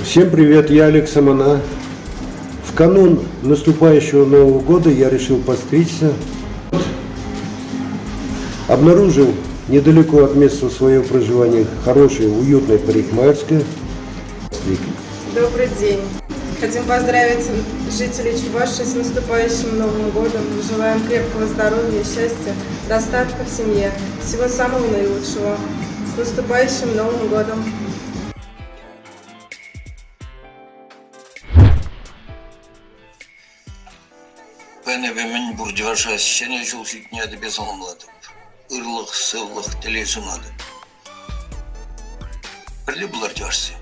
Всем привет, я Олег Самана. В канун наступающего Нового года я решил постричься. Обнаружил недалеко от места своего проживания хорошая, уютная парикмахерская. Добрый день. Хотим поздравить жителей Чувашии с наступающим Новым годом. Желаем крепкого здоровья, счастья, достатка в семье. Всего самого наилучшего. С наступающим Новым годом! Пӗнӗве мӗн пур чӑваша Ҫӗнӗ ҫул ҫитнӗ ятӗпе саламлатӑп. Ырлӑх, сывлӑх, телей сунатӑп. Пӗрле пулар чӑвашсем.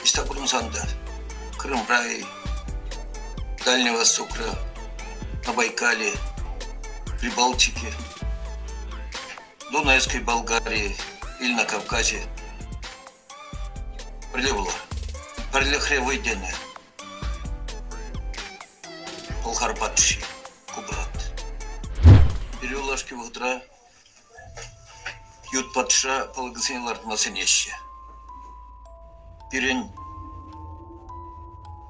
Ӑҫта пурӑнсан та Крымра-и, Дальний Востокра, на Байкале, Прибалтике, Дунайской Болгарии или на Кавказе. Пӗрле пулар. Пӗрлӗхре вӑй тенӗ. Пӑлхар патши Кубрат. Пире юлашки вӑхӑтра ют патша палӑкӗсене лартма сӗнеҫҫӗ. Пирӗн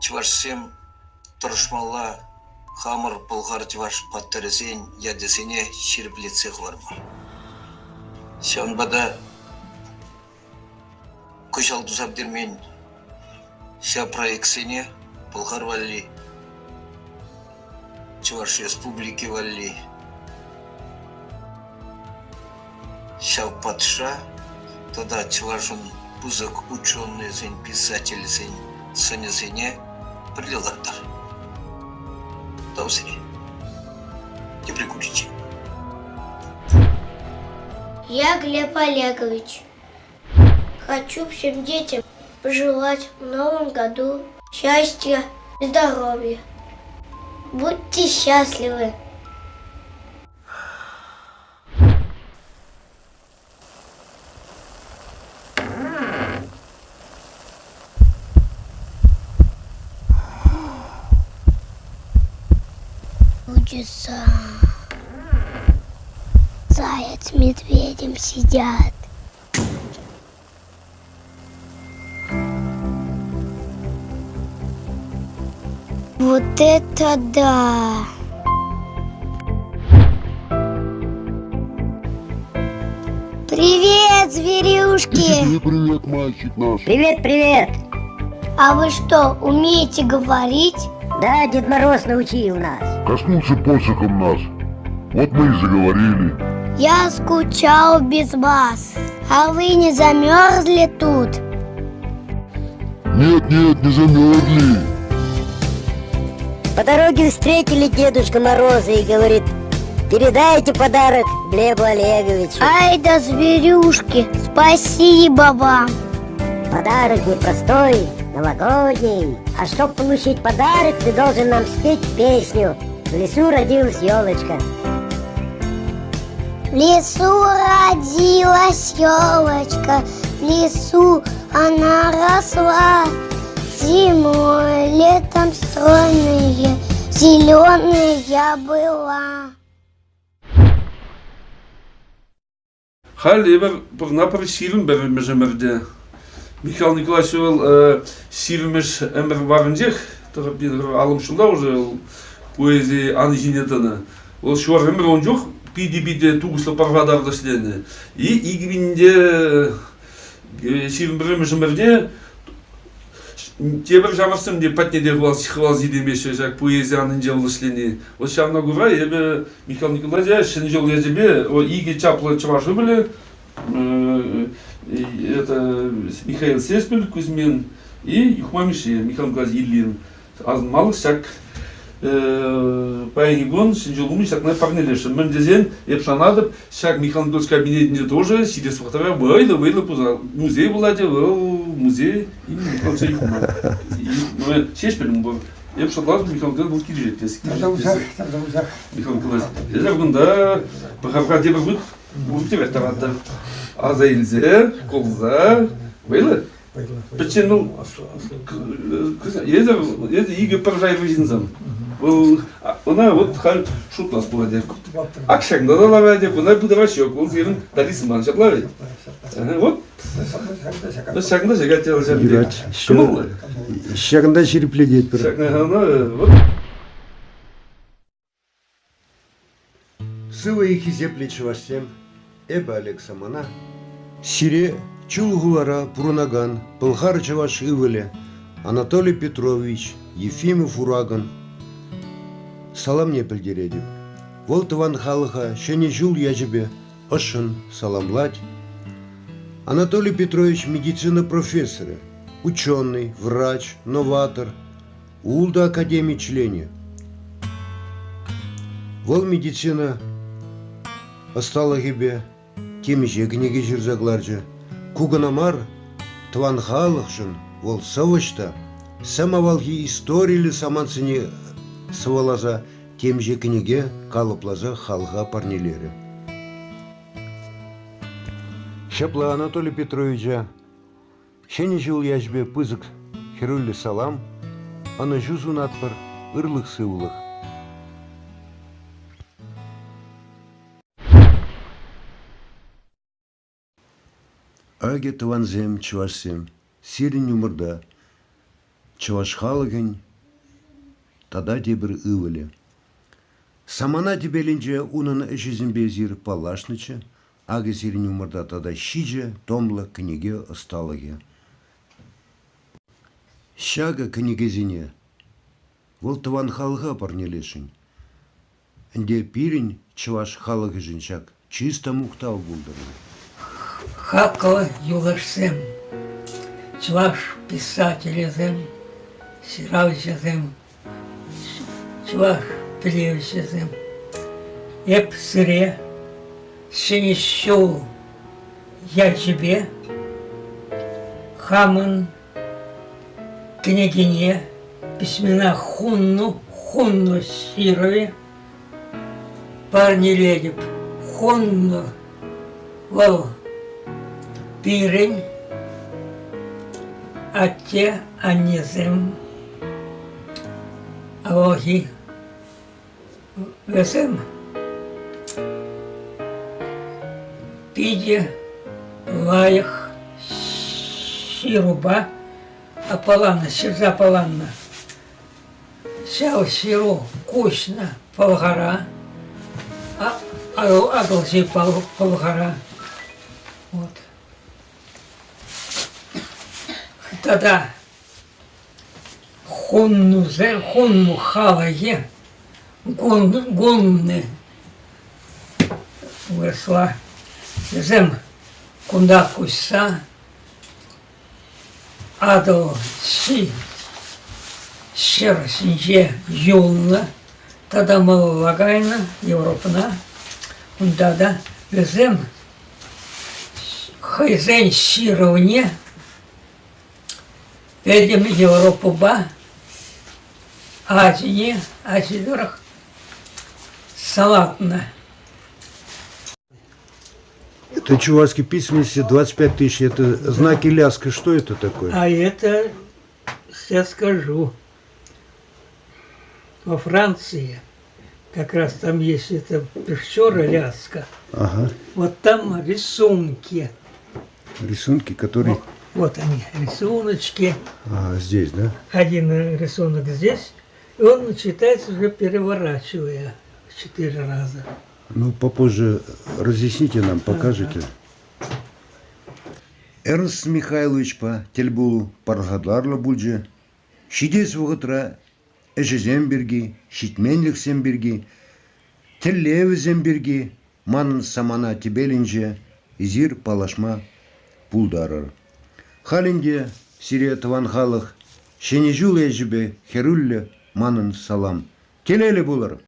чӑвашсем тӑрӑшмалла хамӑр пӑлхар-чӑваш паттӑрӗсен ячӗсене ҫирӗплетсе хӑварма. Ҫавӑнпа та кӑҫал туса пӗтермен ҫав проектсене Пӑлхар валли, Чӑваш Республики валли ҫав патша тата чӑвашӑн пысӑк ученӑйсен, писательсен сӑнӗсене пӗрле лартар. Тав сире. Тепре куриччен. Я Глеб Олегович. Хочу всем детям пожелать в новом году счастья и здоровья. Будьте счастливы! Чудеса. Заяц с медведем сидят. Вот это да! Привет, зверюшки! Тебе привет, мальчик наш. Привет, привет! А вы что, умеете говорить? Да, Дед Мороз научил нас. Коснулся посохом нас. Вот мы и заговорили. Я скучал без вас. А вы не замерзли тут? Нет, нет, не замерзли. По дороге встретили Дедушка Мороза и говорит, передайте подарок Глебу Олеговичу. Ай да зверюшки, спасибо вам. Подарок непростой, новогодний. А чтобы получить подарок, ты должен нам спеть песню «В лесу родилась елочка». В лесу родилась елочка, в лесу она росла. Зимой, летом стройные, зеленая была. Халь эпир пурӑнатпӑр 21-мӗш ӗмӗрте. Михаил Николаевич вӑл 20-мӗш ӗмӗр варринчех аллӑм ҫулта уже вӑл поэзи ани ҫине тӑнӑ. Вӑл ҫур ӗмӗр ун чух питӗ-питӗ тухӑҫлӑ пархатарлӑ ӗҫленӗ. И 2021-мӗш ӗмӗрте тепӗр ҫамрӑксем те патне те хӑвалса ҫитеймеҫҫӗ ҫак поэзи анинче вӑл ӗҫлени. Вот ҫавна кура эпӗ Михаил Николаевич Ҫӗнӗ ҫул ячӗпе икӗ чаплӑ чӑваш ывӑлӗ это Михаил Сеспель Кузьмин и Юхма Мишши Михаил Николаевич Ильин асӑнмалӑх ҫак паянхи кун Ҫӗнӗ ҫул умӗн ҫакна парнелесшӗн. Мӗн тесен, эп шанатӑп, ҫак Михаил Николаевич кабинетӗнче тоже ҫитес вӑхӑтра вӑйлӑ-вӑйлӑ музей пулать, вӑл музей имени Михаила Юхма. Ҫеҫпӗл пур. Эп шутлатӑп, Михаил Николаевич вӑл килӗшет тес. Михаил Николаевич, эсӗ кунта пӑхар-ха тепӗр хут уртивет таваттӑр. Аса илсе, кулса, вӑйлӑ. Пӗччен, ну, эсӗ, эсӗ икӗ пӗр шайри ҫынсем. Вӑл ӑна вот халь шутлас пулать. Ак ҫакна та ларать, куна пытарас ҫук. Вӑл сирӗн талисман ҫапла ведь? Вот. Ҫакна ҫакать Юрать. Кӑмӑллӑ. Ҫакӑнта ҫирӗплететпӗр. Ҫакна вот. Сывӑ и хисеплӗ чӑвашсем, эпӗ Олег Самана. Сире Чулхулара пурӑнакан пӑлхар чӑваш ывӑлӗ Анатолий Петрович Ефимов Уракӑн саламне пӗлтеретӗп. Вӑл тӑван халӑха Ҫӗнӗ ҫул ячӗпе ӑшшӑн саламлать. Анатолий Петрович медицина профессорӗ, ученый, врач, новатор, ултӑ академи членӗ. Вӑл медицина ӑсталӑхӗпе темиҫе кӗнеке ҫырса кӑларчӗ. Ку кӑна мар, тӑван халӑхшӑн вӑл сӑвӑҫ та, сӗм авалхи историллӗ самантсене сӑвӑласа темиҫе кӗнеке калӑпласа халӑха парнелерӗ. Ҫапла Анатолий Петровича Ҫӗнӗ ҫул ячӗпе пысӑк хӗрӳллӗ салам, ӑнӑҫу сунатпӑр, ырлӑх-сывлӑх. Акӑ, тӑвансем, чӑвашсем, сирӗн умӑрта чӑваш халӑхӗн тата тепӗр ывӑлӗ. Самана тӗпелӗнче унӑн ӗҫӗсемпе эсир паллашнӑччӗ, акӑ сирӗн умӑрта тата ҫичӗ томлӑ кӗнеке ӑсталӑхӗ. Ҫакӑ кӗнекесене вӑл тӑван халӑха парнелесшӗн. Ӗнтӗ пирӗн чӑваш халӑхӗшӗн ҫак чыс та мухтав пултӑр. Хаклӑ юлташсем, чӑваш писателӗсем, ҫыравҫӑсем, чӑваш пӗлевҫӗсем. Эп сире Ҫӗнӗ ҫул ячӗпе хамӑн Кӗнекене письмена хунну, хунну ҫырӑвӗ парнелетӗп. Хунну вӑл пирӗн атте-аннесем авалхи вӗсем питӗ лайӑх ҫырупа аппаланнӑ, ҫырса аппаланнӑ. Ҫав ҫыру куҫнӑ Пӑлхара, Атӑлҫи Пӑлхара. Вот. Тата Хуннусем, хунну халӑхӗ, гунны вырӑсла. Вӗсем кунта куҫса Атӑлҫи ҫӗр ҫинче юлнӑ тата малалла кайнӑ Европӑна. Унта та вӗсем хӑйсен ҫырӑвне Пӗтӗм Европӑпа Азине, Ази тӑрӑх салатнӑ. Это чувашской письменности 25 тысяч. Это знаки ляска. Что это такое? А это, сейчас скажу. Во Франции, как раз там есть эта пещера Ляска. Ага. Вот там рисунки. Рисунки, которые... Вот, вот они, рисуночки. А, здесь, да? Один рисунок здесь, и он читается уже переворачивая четыре раза. Ну, попозже разъясните нам, покажете. Ага. Эрнст Михайловичпа тӗлпулу пархатарлӑ пулчӗ. Ҫитес вӑхӑтра ӗҫӗсем пирки, ҫитменлӗхсем пирки, тӗллевӗсем пирки манӑн самана тӗпелӗнче эсир паллашма пултарӑр. Халь ӗнтӗ сире тӑван халӑх Ҫӗнӗ ҫул ячӗпе хӗрӳллӗ манӑн салам. Телейлӗ пулӑр!